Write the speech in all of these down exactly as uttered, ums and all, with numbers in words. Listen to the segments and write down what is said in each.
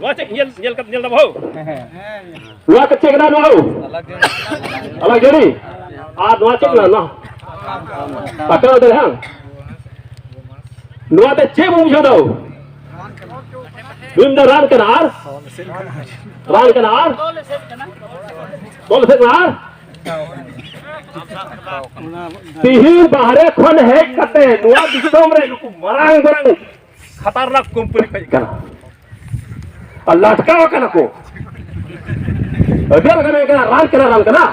ᱱᱚᱣᱟ ᱪᱮᱫ ᱧᱮᱞ, ᱧᱮᱞ ᱠᱟᱛᱮ ᱧᱮᱞ ᱫᱟ ᱵᱟᱹᱦᱩ? ᱱᱚᱣᱟ ᱠᱚ ᱪᱮᱫ ᱠᱟᱱᱟ ᱱᱚᱣᱟ? ᱟᱞᱟᱜ ᱡᱟᱹᱲᱤ᱾ ᱟᱨ ᱱᱚᱣᱟ ᱪᱮᱫ ᱠᱟᱱᱟ ᱱᱚᱣᱟ? ᱯᱟᱴᱟ ᱫᱚ ᱦᱟᱝ? ᱱᱚᱣᱟ ᱛᱮ ᱪᱮᱫ ᱵᱚᱱ ᱵᱩᱡᱷᱟᱹᱣ ᱫᱟ? ᱵᱤᱢ ᱫᱚ ᱨᱟᱱ ᱠᱟᱱᱟ ᱟᱨ? ᱨᱟᱱ ᱠᱟᱱᱟ ᱟᱨ? ᱛᱚᱞ ᱮᱥᱮᱫ ᱠᱟᱱᱟ ᱟᱨ? ᱛᱤᱦᱤᱧ ᱵᱟᱦᱨᱮ ᱠᱷᱚᱱ ᱦᱮᱡ ᱠᱟᱛᱮ ᱱᱚᱣᱟ ᱫᱤᱥᱚᱢ ᱨᱮ ᱱᱩᱠᱩ ᱢᱟᱨᱟᱝ ᱢᱟᱨᱟᱝ ᱠᱷᱟᱛᱟᱨᱱᱟᱠ ᱠᱳᱢᱯᱟᱱᱤ ᱠᱚ ᱦᱮᱡ ᱠᱟᱱᱟ ᱟᱨ ᱞᱟᱴᱠᱟᱣ ᱠᱟᱱᱟ ᱠᱚ᱾ ᱟᱹᱰᱤ ᱟᱸᱴ ᱠᱟᱱᱟ, ᱨᱟᱱ ᱠᱟᱱᱟ, ᱨᱟᱱ ᱠᱟᱱᱟ᱾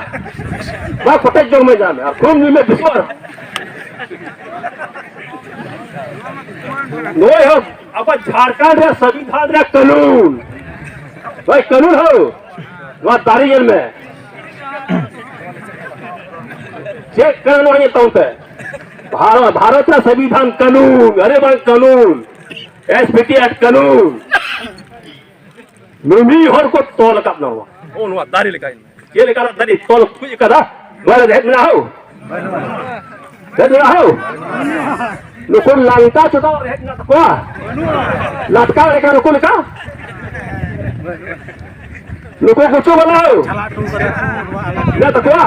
ᱵᱟ ᱠᱚᱴᱮᱡ ᱡᱚᱢ ᱢᱮ ᱡᱟᱢ ᱟᱨ ᱠᱷᱩᱵ ᱧᱩ ᱢᱮ ᱵᱤᱥᱣᱟᱨ᱾ ᱱᱚᱜᱼᱚᱭ ᱦᱚᱸ ᱟᱵᱚ ᱡᱷᱟᱲᱠᱷᱚᱸᱰ ᱨᱮ ᱥᱚᱝᱵᱤᱫᱷᱟᱱ ᱨᱮ ᱠᱟᱹᱱᱩᱱ, ᱱᱚᱜᱼᱚᱭ ᱠᱟᱹᱱᱩᱱ ᱦᱚᱸ ᱱᱚᱣᱟ ᱫᱟᱨᱮ ᱧᱮᱞ ᱢᱮ᱾ ᱪᱮᱫ ᱠᱟᱱᱟ ᱱᱚᱣᱟ ᱧᱮᱞ ᱛᱟᱵᱚᱱ ᱯᱮ? ᱵᱷᱟᱨᱚᱛ, ᱵᱷᱟᱨᱚᱛ ᱨᱮ ᱥᱚᱝᱵᱤᱫᱷᱟᱱ ᱠᱟᱹᱱᱩᱱ, ᱟᱨᱮ ᱵᱟᱝ ᱠᱟᱹᱱᱩᱱ, ᱮᱥ ᱯᱤ ᱴᱤ ᱮᱠᱴ ᱠᱟᱹᱱᱩᱱ᱾ ᱱᱩᱢᱤ ᱦᱚᱲ ᱠᱚ ᱛᱚᱞ ᱟᱠᱟᱫ ᱱᱚᱣᱟ᱾ ᱱᱚᱜᱼᱚ ᱱᱚᱣᱟ ᱫᱟᱨᱮ ᱞᱮᱠᱟ᱾ ᱪᱮᱫ ᱞᱮᱠᱟᱱᱟᱜ ᱫᱟᱨᱮ ᱛᱚᱞ ᱠᱚ ᱟᱠᱟᱫᱟ? ᱱᱚᱣᱟ ᱨᱮ ᱨᱮᱦᱮᱫ ᱢᱮᱱᱟᱜᱼᱟ ᱦᱳ? ᱨᱮᱦᱮᱫ ᱢᱮᱱᱟᱜᱼᱟ ᱦᱳ? ᱱᱩᱠᱩ ᱞᱟᱝᱠᱟ ᱪᱚᱫᱟ ᱨᱮᱦᱮᱫ ᱢᱮᱱᱟᱜ ᱛᱟᱠᱚᱣᱟ? ᱞᱟᱴᱠᱟ ᱞᱮᱠᱟ ᱱᱩᱠᱩ ᱞᱮᱠᱟ? ᱱᱩᱠᱩ ᱜᱩᱪᱩ ᱵᱟᱞᱟ ᱦᱳ? ᱢᱮᱱᱟᱜ ᱛᱟᱠᱚᱣᱟ?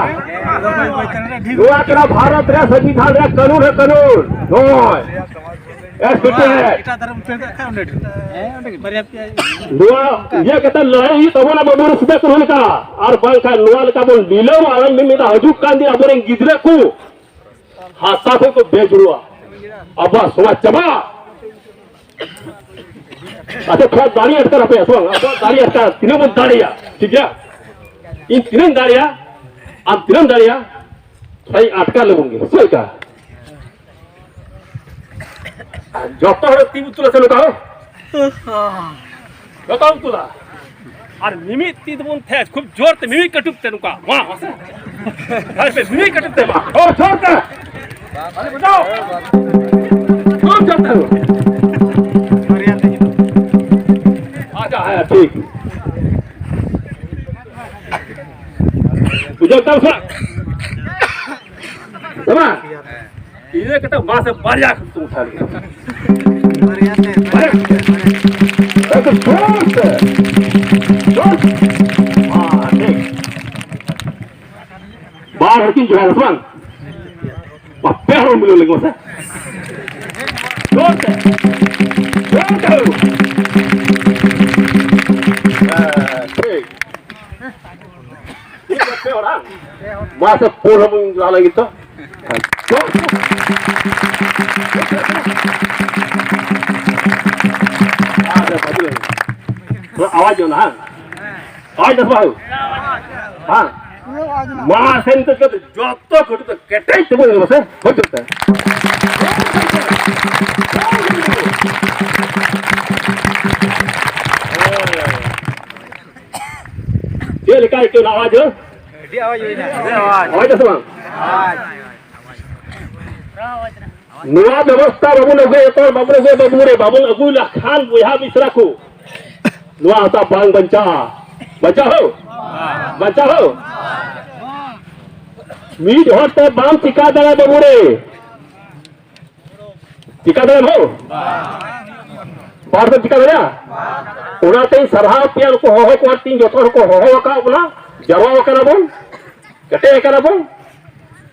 ᱱᱚᱣᱟ ᱠᱟᱱᱟ ᱵᱷᱟᱨᱚᱛ ᱨᱮ ᱥᱚᱝᱵᱤᱫᱷᱟᱱ ᱨᱮ ᱠᱟᱹᱱᱩᱱ ᱦᱮ ᱠᱟᱹᱱᱩᱱ᱾ ᱱᱚᱜᱼᱚᱭ᱾ ᱮᱥ ᱯᱤ ᱴᱤ ᱦᱮ᱾ ᱮᱴᱟᱜ ᱫᱷᱟᱨᱮ ᱩᱛᱟᱹᱨ ᱠᱟᱜ ᱠᱷᱟᱡ ᱚᱸᱰᱮ ᱰᱷᱮᱨ᱾ ᱦᱮᱸ, ᱚᱸᱰᱮ ᱜᱮ ᱵᱟᱨᱭᱟ ᱯᱮᱭᱟ᱾ ᱱᱚᱣᱟ ᱤᱭᱟᱹ ᱠᱟᱛᱮ ᱞᱟᱹᱲᱦᱟᱹᱭ ᱦᱩᱭᱩᱜ ᱛᱟᱵᱚᱱᱟ ᱵᱟᱹᱵᱩ ᱨᱟᱹᱥᱤᱫᱟ ᱠᱚ ᱞᱮᱠᱟ᱾ ᱟᱨ ᱵᱟᱝᱠᱷᱟᱱ ᱱᱚᱣᱟ ᱞᱮᱠᱟ ᱵᱚᱱ ᱰᱷᱤᱞᱟᱹᱣᱟ, ᱟᱨ ᱢᱤᱫ ᱢᱤᱫ ᱦᱤᱡᱩᱜ ᱠᱟᱱ ᱫᱤᱱ ᱟᱵᱚᱨᱮᱱ ᱜᱤᱫᱽᱨᱟᱹ ᱠᱚ ᱦᱟᱥᱟ ᱠᱷᱚᱱ ᱠᱚ ᱵᱮᱡᱩᱲᱩᱜᱼᱟ᱾ ᱟᱵᱚᱣᱟᱜ ᱥᱚᱢᱟᱡᱽ ᱪᱟᱵᱟᱜᱼᱟ᱾ ᱟᱪᱪᱷᱟ, ᱛᱷᱚᱲᱟ ᱫᱟᱲᱮ ᱟᱴᱠᱟᱨ ᱟᱯᱮᱭᱟ ᱥᱮ ᱵᱟᱝ? ᱟᱵᱚᱣᱟᱜ ᱫᱟᱲᱮ ᱟᱴᱠᱟᱨ, ᱛᱤᱱᱟᱹᱜ ᱵᱚᱱ ᱫᱟᱲᱮᱭᱟ, ᱴᱷᱤᱠ ᱜᱮᱭᱟ? ᱤᱧ ᱛᱤᱱᱟᱹᱜ ᱤᱧ ᱫᱟᱲᱮᱭᱟ, ᱟᱢ ᱛᱤᱱᱟᱹᱜ ᱮᱢ ᱫᱟᱲᱮᱭᱟ, ᱛᱷᱚᱲᱟ ᱟᱴᱠᱟᱨ ᱞᱮᱵᱚᱱ ᱜᱮ᱾ ᱪᱮᱫ ᱞᱮᱠᱟ? ᱡᱚᱛᱚ ᱦᱚᱲ ᱛᱤ ᱩᱛᱩ ᱞᱮ ᱥᱮᱱᱚᱜᱼᱟ᱾ ᱡᱚᱛᱚ ᱩᱛᱩ ᱞᱟ᱾ ᱟᱨ ᱢᱤᱢᱤᱫ ᱛᱤ ᱛᱮᱵᱚᱱ ᱛᱷᱮᱥ, ᱠᱷᱩᱵ ᱡᱳᱨ ᱛᱮ, ᱢᱤᱢᱤᱫ ᱠᱟᱹᱴᱩᱵ ᱛᱮ ᱱᱚᱝᱠᱟ᱾ ᱢᱟ, ᱢᱟᱥᱮ᱾ ᱟᱨ ᱯᱮ ᱢᱤᱢᱤᱫ ᱠᱟᱹᱴᱩᱵ ᱛᱮ, ᱢᱟ᱾ ᱡᱳᱨ, ᱡᱳᱨ ᱛᱮ᱾ ᱟᱨᱮ ᱵᱩᱡᱷᱟᱹᱣ᱾ ᱠᱷᱩᱵ ᱡᱳᱨ ᱛᱮ᱾ ᱟᱪᱪᱷᱟ, ᱦᱮᱸ, ᱴᱷᱤᱠ᱾ ᱵᱩᱡᱷᱟᱹᱣ ᱠᱮᱫᱟᱢ ᱥᱮ? ᱦᱮᱸ ᱵᱟᱝ? ᱤᱱᱟᱹ ᱠᱟᱛᱮ ᱢᱟᱥᱮ ᱵᱟᱨᱭᱟ ᱠᱚ ᱩᱴᱷᱟᱹᱣ ᱞᱮᱫᱟ᱾ ᱵᱟᱨᱭᱟ ᱛᱮ, ᱵᱟᱨᱭᱟ᱾ ᱡᱳᱨ ᱛᱮ᱾ ᱡᱳᱨ ᱛᱮ᱾ ᱦᱮᱸ, ᱴᱷᱤᱠ᱾ ᱵᱟᱨ ᱦᱚᱲ ᱠᱤᱱ ᱡᱚᱦᱟᱨ ᱥᱮ ᱵᱟᱝ? ᱵᱟ, ᱯᱮ ᱦᱚᱲ ᱢᱤᱞᱟᱹᱣ ᱞᱮᱱ ᱢᱟᱥᱮ᱾ ᱡᱳᱨ ᱛᱮ᱾ ᱡᱳᱨ ᱛᱮ᱾ ᱦᱮᱸ, ᱴᱷᱤᱠ᱾ ᱯᱮ ᱦᱚᱲ, ᱦᱟᱝ? ᱢᱟᱥᱮ, ᱯᱩᱱ ᱦᱚᱲ ᱵᱚᱱ ᱞᱟᱦᱟ ᱞᱟᱹᱜᱤᱫ ᱛᱚ᱾ ᱟᱪᱪᱷᱟ, ᱵᱷᱟᱹᱜᱤ ᱞᱟᱹᱜᱤᱫ᱾ ᱛᱷᱚᱲᱟ ᱟᱣᱟᱡ ᱧᱚᱜ ᱱᱟ, ᱦᱟᱝ? ᱟᱣᱟᱡ ᱫᱚ ᱵᱟᱝ? ᱦᱟᱝ? ᱢᱟ, ᱥᱮᱱ ᱛᱮ ᱡᱚᱛᱚ ᱠᱟᱹᱴᱩᱵ ᱛᱮ ᱠᱮᱴᱮᱡ ᱛᱮᱵᱚᱱ ᱧᱮᱞ ᱢᱟᱥᱮ, ᱦᱚᱭ ᱛᱮ᱾ ᱪᱮᱫ ᱞᱮᱠᱟ ᱟᱹᱭᱠᱟᱹᱣ ᱮᱱᱟ ᱟᱣᱟᱡᱽ ᱦᱚᱸ? ᱟᱹᱰᱤ ᱟᱣᱟᱡᱽ ᱦᱩᱭᱱᱟ᱾ ᱟᱹᱰᱤ ᱟᱣᱟᱡᱽ᱾ ᱟᱣᱟᱡᱽ ᱫᱚ ᱥᱮ ᱵᱟᱝ? ᱟᱣᱟᱡᱽ᱾ ᱱᱚᱣᱟ ᱵᱮᱵᱚᱥᱛᱷᱟ ᱵᱟᱵᱚᱱ ᱟᱹᱜᱩᱭᱟ, ᱡᱚᱛᱚ ᱵᱟᱵᱚᱱ ᱟᱹᱜᱩᱭᱟ, ᱵᱟᱵᱚᱱ ᱟᱹᱜᱩᱭᱟ, ᱵᱟᱵᱚᱱ ᱟᱹᱜᱩ ᱞᱮᱠᱷᱟᱱ ᱵᱚᱭᱦᱟ ᱢᱤᱥᱨᱟ ᱠᱚ, ᱱᱚᱣᱟ ᱦᱟᱥᱟ ᱵᱟᱝ ᱵᱟᱧᱪᱟᱜᱼᱟ᱾ ᱵᱟᱧᱪᱟᱣ ᱦᱳ? ᱵᱟᱧᱪᱟᱣ ᱦᱳ? ᱢᱤᱫ ᱦᱚᱲ ᱛᱮ ᱵᱟᱢ ᱪᱤᱠᱟ ᱫᱟᱲᱮᱭᱟᱜᱼᱟ ᱵᱟᱹᱵᱩ ᱨᱮ᱾ ᱪᱤᱠᱟ ᱫᱟᱲᱮᱭᱟᱜᱼᱟ ᱦᱳ? ᱵᱟᱨ ᱫᱚ ᱪᱤᱠᱟ ᱫᱟᱲᱮᱭᱟᱜᱼᱟ? ᱚᱱᱟᱛᱮᱧ ᱥᱟᱨᱦᱟᱣ ᱯᱮᱭᱟ, ᱱᱩᱠᱩ ᱦᱚᱦᱚ ᱠᱚ, ᱟᱨ ᱛᱤᱧ ᱡᱚᱛᱚ ᱦᱚᱲ ᱠᱚ ᱦᱚᱦᱚ ᱟᱠᱟᱫ ᱵᱚᱱᱟ, ᱡᱟᱨᱣᱟ ᱟᱠᱟᱱᱟ ᱵᱚᱱ, ᱠᱮᱴᱮᱡ ᱟᱠᱟᱱᱟ ᱵᱚᱱ᱾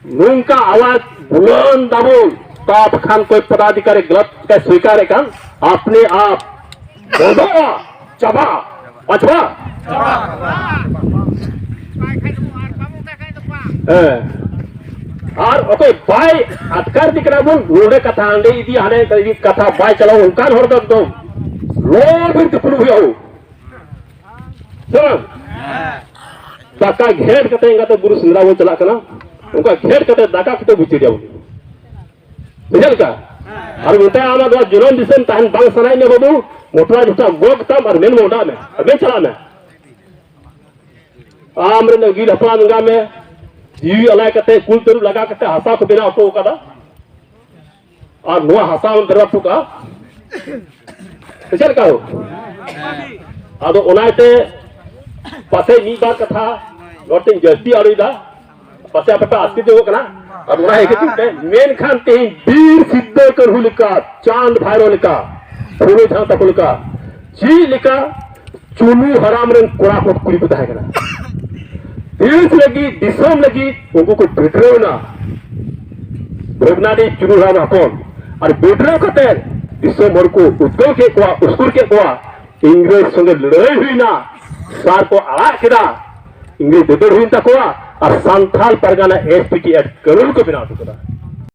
ᱱᱚᱝᱠᱟ ᱟᱣᱟᱡ ᱵᱩᱞᱟᱹᱱ ᱫᱟᱵᱚᱱ, ᱛᱟᱵ ᱠᱷᱟᱱ ᱠᱚᱭ ᱯᱚᱫᱟᱫᱷᱤᱠᱟᱨᱤ ᱜᱟᱞᱟᱛ ᱠᱟᱭ ᱥᱣᱤᱠᱟᱨᱮ ᱠᱷᱟᱱ, ᱟᱯᱱᱮ ᱟᱯ ᱵᱚᱱᱫᱚᱜᱼᱟ, ᱪᱟᱵᱟᱜᱼᱟ, ᱵᱟᱪᱷᱟᱣᱟ᱾ ᱦᱮᱸ᱾ ᱟᱨ ᱚᱠᱚᱭ ᱵᱟᱭ ᱟᱴᱠᱟᱨ ᱤᱫᱤ ᱠᱟᱱᱟ ᱵᱚᱱ, ᱱᱚᱰᱮ ᱠᱟᱛᱷᱟ, ᱦᱟᱸᱰᱮ ᱤᱫᱤ, ᱦᱟᱸᱰᱮ ᱤᱫᱤ, ᱠᱟᱛᱷᱟ ᱵᱟᱭ ᱪᱟᱞᱟᱣ, ᱚᱱᱠᱟᱱ ᱦᱚᱲ ᱫᱚ ᱮᱠᱫᱚᱢ ᱞᱚ ᱵᱤᱨ ᱫᱩᱯᱲᱩᱵ ᱦᱩᱭᱩᱜᱼᱟ᱾ ᱥᱮ ᱵᱟᱝ? ᱫᱟᱠᱟ ᱜᱷᱮᱸᱴ ᱠᱟᱛᱮ ᱮᱸᱜᱟᱛᱮ ᱵᱩᱨᱩ ᱥᱮᱸᱫᱽᱨᱟ ᱵᱚᱱ ᱪᱟᱞᱟᱜ ᱠᱟᱱᱟ, ᱚᱱᱠᱟ ᱜᱷᱮᱸᱴ ᱠᱟᱛᱮ ᱫᱟᱠᱟ ᱠᱟᱛᱮ ᱵᱩᱡᱷᱟᱹᱣ ᱡᱟᱵᱚᱱ᱾ ᱵᱩᱡᱷᱟᱹᱣ ᱞᱮᱠᱟ? ᱟᱨ ᱢᱮᱛᱟᱭᱟ, ᱟᱢᱟᱜ ᱫᱚ ᱡᱚᱱᱚᱢ ᱫᱤᱥᱚᱢ ᱛᱟᱦᱮᱱ ᱵᱟᱝ ᱥᱟᱱᱟᱭᱮᱫ ᱢᱮᱭᱟ ᱵᱟᱹᱵᱩ, ᱢᱚᱴᱨᱟ ᱡᱚᱛᱚ ᱜᱚᱜ ᱛᱟᱢ ᱟᱨ ᱢᱮᱱ ᱢᱚᱦᱰᱟᱜ ᱢᱮ, ᱟᱨ ᱢᱮᱱ ᱪᱟᱞᱟᱜ ᱢᱮ᱾ ᱟᱢ ᱨᱮᱱ ᱟᱹᱜᱤᱞ ᱦᱟᱯᱲᱟᱢ ᱮᱸᱜᱟ ᱢᱮ, ᱡᱤᱣᱤ ᱟᱞᱟᱭ ᱠᱟᱛᱮ ᱠᱩᱞ ᱛᱟᱹᱨᱩᱵ ᱞᱟᱜᱟ ᱠᱟᱛᱮ ᱦᱟᱥᱟ ᱠᱚ ᱵᱮᱱᱟᱣ ᱦᱚᱴᱚ ᱠᱟᱫᱟ᱾ ᱟᱨ ᱱᱚᱣᱟ ᱦᱟᱥᱟ ᱵᱚᱱ ᱵᱮᱨᱵᱟᱫ ᱦᱚᱴᱚ ᱠᱟᱜᱼᱟ᱾ ᱥᱮ ᱪᱮᱫ ᱞᱮᱠᱟ ᱦᱳ? ᱟᱫᱚ ᱚᱱᱟᱛᱮ ᱯᱟᱥᱮᱡ ᱢᱤᱫ ᱵᱟᱨ ᱠᱟᱛᱷᱟ ᱱᱚᱰᱮᱧ ᱡᱟᱹᱥᱛᱤ ᱟᱹᱲᱤᱭᱮᱫᱟ, ᱯᱟᱥᱮᱡ ᱟᱯᱮ ᱯᱮ ᱟᱥᱠᱮᱛ ᱧᱚᱜᱚᱜ ᱠᱟᱱᱟ᱾ ᱟᱨ ᱚᱱᱟ ᱦᱮᱡ ᱠᱟᱛᱮ ᱯᱮ, ᱢᱮᱱᱠᱷᱟᱱ ᱛᱮᱦᱮᱧ ᱵᱤᱨ ᱥᱤᱫᱷᱟᱹ ᱠᱟᱹᱱᱦᱩ ᱞᱮᱠᱟ, ᱪᱟᱸᱫ ᱵᱷᱟᱭᱨᱚ ᱞᱮᱠᱟ, ᱯᱷᱩᱞᱳ ᱡᱷᱟᱱᱚ ᱛᱟᱠᱚ ᱞᱮᱠᱟ, ᱪᱮᱫ ᱞᱮᱠᱟ ᱪᱩᱱᱩ ᱦᱟᱲᱟᱢ ᱨᱮᱱ ᱠᱚᱲᱟ ᱠᱚ, ᱠᱩᱲᱤ ᱠᱚ ᱛᱟᱦᱮᱸ ᱠᱟᱱᱟ, ᱫᱮᱥ ᱞᱟᱹᱜᱤᱫ, ᱫᱤᱥᱚᱢ ᱞᱟᱹᱜᱤᱫ ᱩᱱᱠᱩ ᱠᱚ ᱵᱷᱤᱴᱨᱟᱹᱣ ᱮᱱᱟ᱾ ᱵᱷᱚᱜᱽᱱᱟᱰᱤ ᱪᱩᱱᱩ ᱦᱟᱲᱟᱢ ᱦᱚᱯᱚᱱ, ᱟᱨ ᱵᱷᱤᱴᱨᱟᱹᱣ ᱠᱟᱛᱮ ᱫᱤᱥᱚᱢ ᱦᱚᱲ ᱠᱚ ᱩᱫᱽᱜᱟᱹᱣ ᱠᱮᱫ ᱠᱚᱣᱟ, ᱩᱥᱠᱩᱨ ᱠᱮᱫ ᱠᱚᱣᱟ᱾ ᱤᱝᱨᱮᱡᱽ ᱥᱚᱸᱜᱮ ᱞᱟᱹᱲᱦᱟᱹᱭ ᱦᱩᱭᱱᱟ, ᱥᱟᱨ ᱠᱚ ᱟᱲᱟᱜ ᱠᱮᱫᱟ, ᱤᱝᱨᱮᱡᱽ ᱫᱟᱹᱫᱟᱹᱲ ᱦᱩᱭᱮᱱ ᱛᱟᱠᱚᱣᱟ, ᱟᱨ ᱥᱟᱱᱛᱟᱞ ᱯᱟᱨᱜᱟᱱᱟ S P T Act ᱠᱟᱹᱱᱩᱱ ᱠᱚ ᱵᱮᱱᱟᱣ ᱦᱚᱴᱚ ᱠᱟᱫᱟ᱾